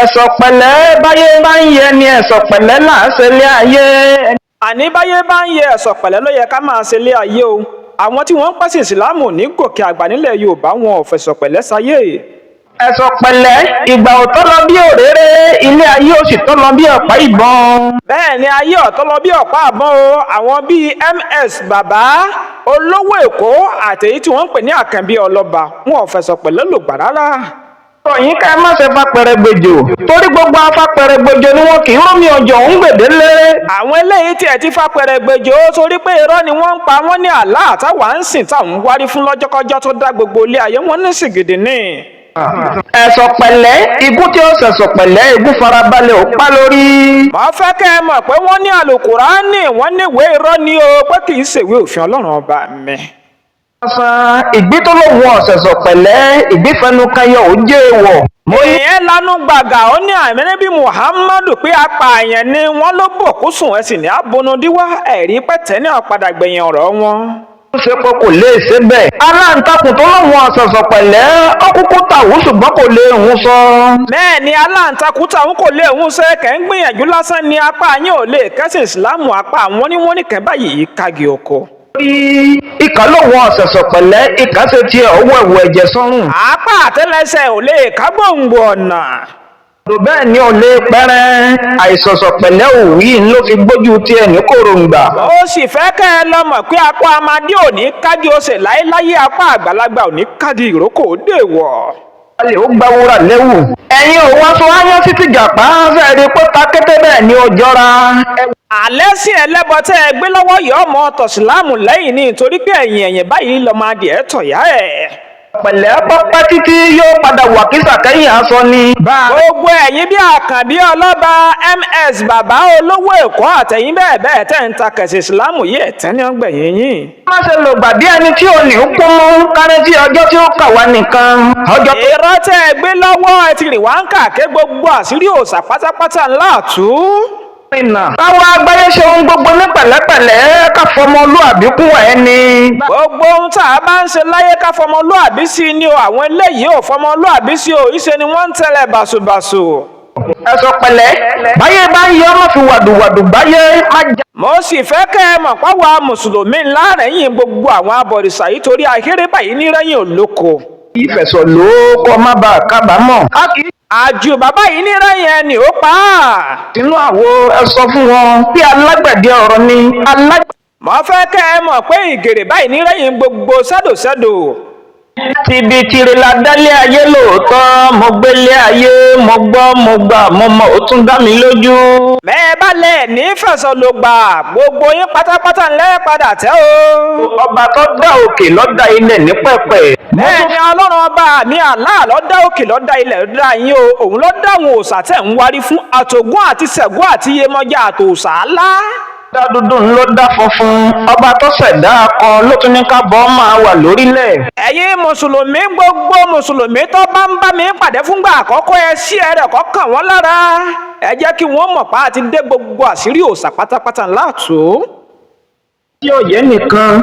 Ẹ̀sọ̀ pẹ̀lẹ́, báyé bá ń yẹ ni, ẹ̀sọ̀ pẹ̀lẹ́ là á ṣe lé ayé. Àní báyé bá ń yẹ, ẹ̀sọ̀ pẹ̀lẹ́ ló yẹ ká máa ṣe lé ayé o. Àwọn tí wọ́n ń pẹ̀sìn Ìsìláàmù ní gòkè àgbà nílẹ̀ Yorùbá, wọn ò fẹ̀sọ̀ pẹ̀lẹ́ sáyé. Ẹ̀sọ̀ pẹ̀lẹ́, ìgbà ò tó lọ bí òréré, ilé ayé ò sì tó lọ bí ọ̀pá ìbọn. Bẹ́ẹ̀ ni, ayé ọ̀tọ́ lọ bí ọ̀pá àbọ̀n o. Àwọn bíi Ms Bàbá Olówó Èkó àtèyí tí wọ́n ń pè ní Àkànbí Ọlọ́ba, wọn ò fẹ̀sọ̀ pẹ̀lẹ́ lògbà rárá. Ọ̀rọ̀ yín ká ẹ má ṣe fapẹ̀rẹ̀ gbèjò, torí gbogbo afapẹ̀rẹ̀ gbèjò ni wọn kì í rómi ọjọ́ ń gbèdélé. Àwọn eléyìí tiẹ̀ ti fapẹ̀rẹ̀ gbèjò, torí pé irọ́ ni wọ́n ń pa. Wọ́n ní àlá àtàwà ń sìn táwọn ń wárí fún lọ́jọ́kọ́jọ́ tó dá gbogbo ilé ayé, wọn ní sìgìdì ní. Ẹ̀sọ̀ pẹ̀lẹ́, igún tí ó ṣẹ̀sọ̀ pẹ̀lẹ́, igún farabalẹ̀ ó pa lórí. Màá fẹ́ kẹ́ ẹ mọ̀ pé wọ́n ní àlùkùránì, wọ́n ní ìwé irọ́ ni o, pé kì í ṣèwé òfin Ọlọ́run Ọba mi. Sàn ìgbín tó lóun ọ̀sẹ̀sọ̀ pẹ̀lẹ́, ìgbín fẹnu kan yọ, ó jẹ́ èèwọ̀. Mo ní Ìyẹn lanu gbàgà, ó ní àmì níbi Muhammadu pé apààyàn ni wọ́n ló bò kó sùn, ẹ̀sìn ní abonodíwá ẹ̀rí pẹ̀tẹ́ ní ọ̀padà gbẹ̀yìn ọ̀rọ̀ wọn. Ó ṣe pé kò lè ṣe bẹ́ẹ̀. Aláǹtakùn tó lóun ọ̀sẹ̀sọ̀ pẹ̀lẹ́, ó kúkú tàwú, ṣùgbọ́n kò lè hun sọ. Bẹ́ẹ̀ ni, aláǹtakùn táwọn kò lè hun ṣe kẹ́ ń gbìyànjú lásán ni. Apá yín ò lè kẹ́sìn Ìsìláàmù, apá àwọn ní wọ́n ní kẹ́ báyìí kági oko. Ìkà lóun ọ̀sẹ̀sọ̀ pẹ̀lẹ́, ìkà ṣe tiẹ̀, owó ẹ̀wù ẹ̀jẹ̀ sọ́rùn. Apá àtẹ́lẹsẹ̀ ò lè ká gbòǹgbò ọ̀nà. Odò bẹ́ẹ̀ ni ò lè pẹ́rẹ́. Àìsọ̀sọ̀ pẹ̀lẹ́ òwì ló fi gbójú tiẹ̀ ní kòròǹgbà. Ó sì fẹ́ kẹ́ ẹ lọ mọ̀ pé apá amadé ò ní kági ọ̀sẹ̀ láéláyé, apá àgbàlagbà ò ní kági ìrókò dèwọ̀. Alẹ́ ó gba wúrà lẹ́wù. Ẹ̀yin ò wá sọ áyán sí ti jàpá fẹ́ẹ́ pé ta kété, bẹ́ẹ̀ ni ó jọra. Àlẹ́ sí ẹlẹ́bọ tẹ́ ẹ gbé lọ́wọ́ yìí, ọmọ tọ̀síláàmù lẹ́yìn ní, nítorí pé ẹ̀yìn ẹ̀yìn báyìí lọ́mọ adìẹ tọ̀yá ẹ̀. Pẹ̀lẹ́ pọ́pẹ́ títí, yóò padà wà kísà kẹ́yìn aṣọ ni. Gbogbo ẹ̀yin bí Àkànbí Ọlọ́ba, Ms Bàbá Olówó Èkó àtẹ̀yìn bẹ́ẹ̀ bẹ́ẹ̀ tẹ́ ń ta kẹ̀sì Ìsìláàmù yìí, ẹ̀tẹ́ ní ọgbẹ̀yìn yín. Má ṣe lò gbà bí ẹni tí ò ní kú mú kárẹ́tì ọjọ́ tí ó kà wá nìkan. Ọjọ́ tó Irọ́ tẹ́ ẹ gbé lọ́wọ́, ẹ ti rìn wá ń kàké gbogbo àṣírí òòṣà pátápátá ńlá àtú. rìnà. Káwa agbáyé ṣe ohun gbogbo ní pẹ̀lẹ́pẹ̀lẹ́, ká fọmọlúàbí kún ẹni. Gbogbo ohun tá a bá ń ṣe láyé, ká fọmọlúàbí sí i ni o. Àwọn eléyìí ò fọmọlúàbí sí o, ìṣe ni wọ́n ń tẹ̀lé bàṣubàṣu. Ẹ̀sọ̀ pẹ̀lẹ́, báyé bá ń yọ, ọmọ fi wàdùwàdù gbáyé má jà. Mo sì fẹ́ kẹ́ ẹ mọ̀ páwa mùsùlùmí ńlá rẹ̀yìn gbogbo àwọn abọ̀rìṣà yìí, torí ahéré báyìí ní rẹ́yìn olóko. Ìfẹ̀sọ̀ ló kọ́ má bàa kábàámọ̀. A kì í Àjù bàbá yìí ní rẹ́yìn ẹni ó pa á. sínú àwo, ẹ sọ fún wọn bí alágbẹ̀dẹ ọ̀rọ̀ ni alágbẹ̀dẹ. Mo fẹ́ kẹ́ ẹ mọ̀ pé ìgèrè báyìí ní rẹ́yìn gbogbo sẹ́dòsẹ́dò. Tibi tire la dálé ayé lóòótọ́, mo gbélé ayé, mo gbọ́, mo gbà, mo mọ̀, ó tún dá mi lójú. Bẹ́ẹ̀ bá lẹ̀ ní fẹ̀sọ̀ ló gbà, gbogbo yín pátápátá ńlẹ́ padà tẹ́ o. Ọba tó dá òkè ló dá ilẹ̀ ní pẹ̀pẹ̀. Bẹ́ẹ̀ ni, Ọlọ́run Ọba mi àlá ló dá òkè, ló dá ilẹ̀, ló dá yín o. Òun ló dá àwọn òòṣà tẹ̀ ń wárí fún, àtògún àti Ṣẹ̀gún àti Iyemọja àtòòṣà ńlá. Dá dúdú ló dá funfun, ọba tó ṣẹ̀dá akọ ló tún ní ká bọ́ máa wà lórílẹ̀. Ẹ̀yin mùsùlùmí, gbogbo mùsùlùmí tó bá ń bá mi pàdé fúngbà àkọ́kọ́, ẹ sí ẹ rẹ̀ kọ́kàn wọ́n lára. Ẹ jẹ́ kí wọ́n mọ̀ pa àti dé gbogbo àṣírí òòṣà pátápátá ńlá tó. Tí ò yé nìkan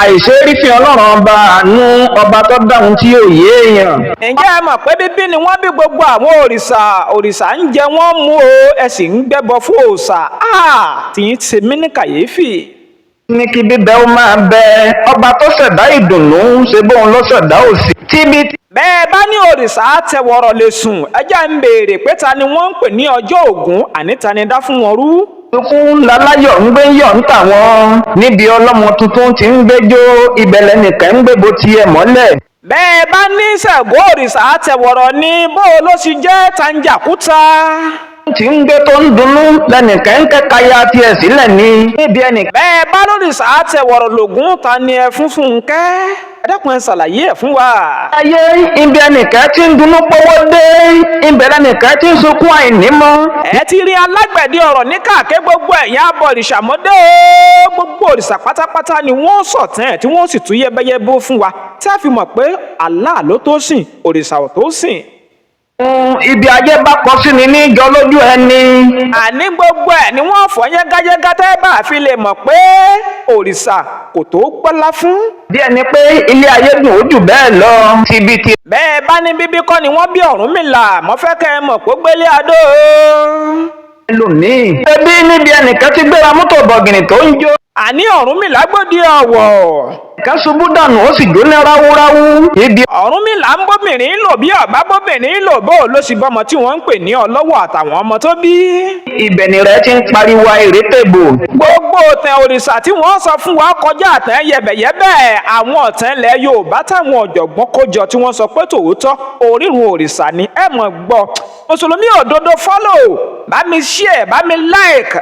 àìṣe rí fi Ọlọ́run Ọba àánú, ọba tó dáhùn tí ò yé èèyàn. Ǹjẹ́ ẹ mọ̀ pé bíbí ni wọ́n bí gbogbo àwọn òrìṣà? Òrìṣà ń jẹ wọ́n mú o, ẹ sì ń gbẹ́bọ fún òòṣà, tí ń ṣe mí ní kàyéfì. Ní kí bíbẹ ó máa bẹ, ọba tó ṣẹ̀dá ìdùnnú ṣe bóun ló ṣẹ̀dá òsì. Tíbi Bẹ́ẹ̀ bá ní òrìṣà tẹwọ̀rọ̀ lè sùn, ẹ jẹ́ ń béèrè pé ta ni wọ́n ń pè ní ọjọ́ Ògún, àní ta ni dá fún wọn rú? Tuntun laláyọ̀ ń gbé yọ̀ ń tà wọ́n, níbi ọlọ́mọ tuntun ti ń gbẹ́jọ́, ìbẹ̀lẹ̀ nìkan ń gbébo tiẹ̀ mọ́lẹ̀. Bẹ́ẹ̀ bá ní Ṣàngó òrìṣà tẹwọ̀rọ̀ ní, bó ló sì jẹ́ tanjàkúta? Tí ń gbé tó ń dunnú lẹ́nìkan ń kẹ́ka ya tiẹ̀ sílẹ̀ ní. Níbi ẹnìkan Bẹ́ẹ̀ bá lórìṣà tẹwọ̀rọ̀ lògùn, ta ni ẹ fún Fúnkẹ́? Ẹ dákun, ẹ ṣàlàyé ẹ̀ fún wa. Ayé, ibi ẹnìkan tí ń dunnú pọ́wọ́ dé, ibẹ̀ lẹ́nìkan tí ń sunkún àìní mọ́. Ẹ ti rí alágbẹ̀dẹ ọ̀rọ̀ ní káàké, gbogbo ẹ̀yìn abọ̀rìṣà mọ́dé o. Gbogbo òrìṣà pátápátá ni wọ́n sọ̀tàn ẹ̀, tí wọ́n sì tún yẹ́bẹ́yẹ́bó fún wa, tí a fi mọ̀ pé Allah ló tó sìn, òrìṣà ò tó sìn. Ibi ayé bá kọ sí ni ní jọ lójú ẹni. Àní gbogbo ẹ̀ ni wọ́n fọ́ yángayánga tẹ́ bá fi lè mọ̀ pé òrìṣà kò tó gbọ́lá fún. Díẹ̀ ni pé ilé ayé dùn ó jù bẹ́ẹ̀ lọ. Tibi ti Bẹ́ẹ̀ bá ní bíbí kọ́ ni wọ́n bí Ọ̀rúnmìlà, mo fẹ́ kẹ́ ẹ mọ̀ pé gbélé adó. Ẹlòmíì. Ẹbí níbi ẹnìkan ti gbéra mọ́tò bọ̀gìnì tó ń jó. Àní Ọ̀rúnmìlà gbòde ọ̀wọ̀. Kan ṣubú dànù, ó sì jóná ráúráú. Ibi Ọ̀rúnmìlà ń bóbìnrin lò bí ọ̀bá bóbìnrin lò, bó ló sì bọ́mọ tí wọ́n ń pè ní ọlọ́wọ̀ àtàwọn ọmọ tó bí. Ibẹ̀ ni rẹ̀ ti ń pariwo àìrétèbò. Gbogbo òtẹ̀ òrìṣà tí wọ́n sọ fún wa kọjá àtẹ̀ yẹ̀bẹ̀yẹ̀bẹ̀. Àwọn ọ̀tẹ̀ ilẹ̀ Yorùbá táwọn ọ̀jọ̀gbọ́n kó jọ tí wọ́n sọ pé tòótọ́ orírun òrìṣà ni, ẹ mọ̀ gbọ́. Mùsùlùmí òdodo, follow, bá mi share, bá mi like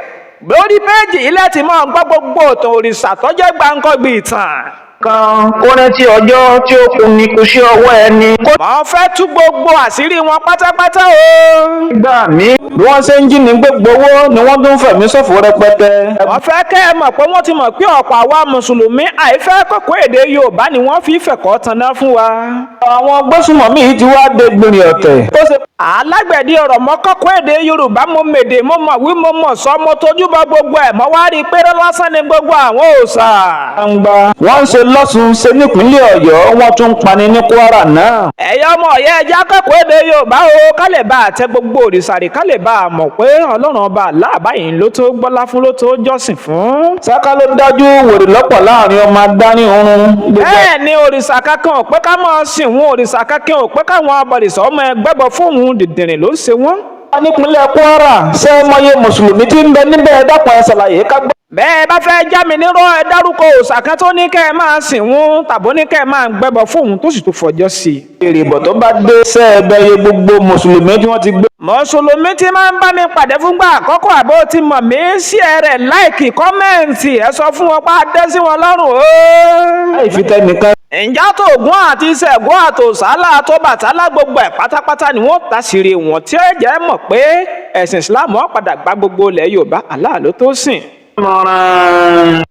lórí péèjì ilé tí mò ń gbọ́ gbogbo òtàn òrìṣà tó jẹ́ gbáǹkọ́gbì ìtàn. Kan kó rántí ọjọ́ tí ó kú ni kò sí ọwọ́ ẹni. Kó Mo fẹ́ tú gbogbo àṣírí wọn pátápátá o. gbà mí. Bí wọ́n ṣe ń jí ní gbogbo owó ni wọ́n tún fẹ̀mí ṣòfò rẹpẹtẹ. Wọ́n fẹ́ kẹ́ ẹ mọ̀ pé wọ́n ti mọ̀ pé ọ̀pọ̀ àwa mùsùlùmí àìfẹ́ kọ́kọ́ èdè Yorùbá ni wọ́n fi fẹ̀kọ́ tanná fún wa. Àwọn gbésùmọ̀mí yìí ti wá dégbìnrin ọ̀tẹ̀. Tó ṣe Alágbẹ̀dẹ ọ̀rọ̀ mọ́ kọ́kọ́ èdè Yorùbá, mo mèdè, mo mọ̀ wí, mo mọ̀ sọ, mo tójú bọ gbogbo ẹ̀, mọ́ wá rí i pé lásán ni gbogbo àwọn òòṣà. Gbangba wọ́n ń ṣe lọ́sùn, ṣe nípínlẹ̀ Ọ̀yọ́, wọ́n tún ń pani ní Kwara náà. Ẹ̀yọ́ ọmọ ọ̀yẹ́, ẹja kẹ́kọ̀ọ́ èdè Yorùbá o, ká lè bá àtẹ gbogbo òrìṣà rè, ká lè bá a mọ̀ pé Ọlọ́run ọba aláàbáyé ló tó gbọ́lá fún, ló tó jọ́sìn fún. Sáká ló dájú wèrè lọ́pọ̀ láàrin ọmọ adání oorun. Gbogbo Bẹ́ẹ̀ ni, òrìṣà kankan ò pé ká máa sìn wọn, òrìṣà kankan ò pé káwọn abọ̀rìṣà ọmọ ẹgbẹ́bọ fóun, dìndìnrìn ló ń ṣe wọ́n. Nípínlẹ̀ Kwara, ṣé ẹ mọye mùsùlùmí tí ń bẹ níbẹ̀? Dákun, ẹ ṣàlàyé ká gbọ́. Bẹ́ẹ̀ bá fẹ́ já mi nírọ́, ẹ dárúkọ òòṣà kan tó ní kẹ́ ẹ máa sìn wọn tàbó ní kẹ́ ẹ máa gbẹ́bọ fóun tó sì tó fọjọ́ sí i. Èrè ìbọ̀ tó bá dé, ṣé ẹ bẹ̀yẹ gbogbo mùsùlùmí tí wọ́n ti gbé. Mùsùlùmí tí máa ń bá mi pàdé fúngbà àkọ́kọ́, àbó ti mọ̀ mí sí ẹ rẹ̀, like, comment, ẹ sọ fún wọn pa dé sí wọn lọ́rùn o. Láì fi tẹnìkan. Ǹjẹ́ tó Ògún àti Ṣẹ̀gún àtòsálà tó Bàtálá, gbogbo ẹ̀ pátápátá ni wọ́n tàṣírí wọn tí ó jẹ́ mọ̀ pé ẹ̀sìn Islam ó padà gba gbogbo ilẹ̀ Yorùbá, Allah ló tó sìn. Mọ̀ràn.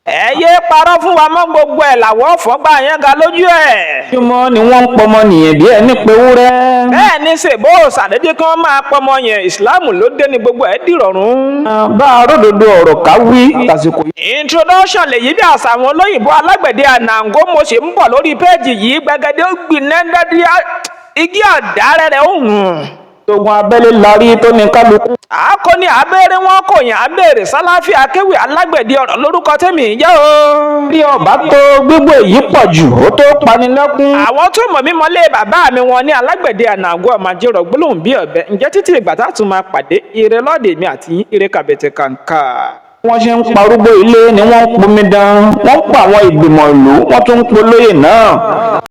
Ẹ yé parọ́ fún wa mọ́, gbogbo ẹ̀ làwọ̀ fọ́gbà yẹn ga lójú ẹ̀. Ojúmọ́ ni wọ́n ń pọmọ nìyẹn bí ẹni pé wúrẹ́. Bẹ́ẹ̀ ni, ṣèbó ṣàdédé kí wọ́n máa pọmọ yẹn, ìsìláàmù ló dé ní gbogbo ẹ̀ dìrọ̀rùn. Bá a ródòdó ọ̀rọ̀ ká wí tàsìkò yìí. Introduction lèyí bí àṣà àwọn olóyìnbó. Alágbẹ̀dẹ ànàngó, mo sì ń bọ̀ lórí péèjì yìí, gbẹgẹdẹ ó gbìn nẹ́ńdẹ́dí igi ọ̀dàrẹ́ rẹ̀ ó hùn. Ogun abẹ́lé larí tó ní kálukú. Àákò ní abẹ́rẹ́ wọn kò yàn abẹ́rẹ́ sálàfíà akéwì, alágbẹ̀dẹ ọ̀rọ̀ lórúkọ tẹ́mi jẹ́ o. Bí ọba tó gbígbó èyí pọ̀ jù, ó tó panilẹ́kún. Àwọn tó mọ̀ mí mọ́lé bàbá mi, wọn ní alágbẹ̀dẹ ànàngó, ọmọ ajérò gbólóhùn bí ọ̀bẹ. Ǹjẹ́ títí ìgbà tá a tún máa pàdé, ire lọ́ọ̀dẹ̀ mi àti yín, ire kàbẹ̀tẹ̀ kàǹkà. Wọ́n ṣe ń parúgbó ilé ni wọ́n ń pomidan, wọ́n ń pa àwọn ìgbìmọ̀ ìlú, wọ́n tún ń polóyè náà.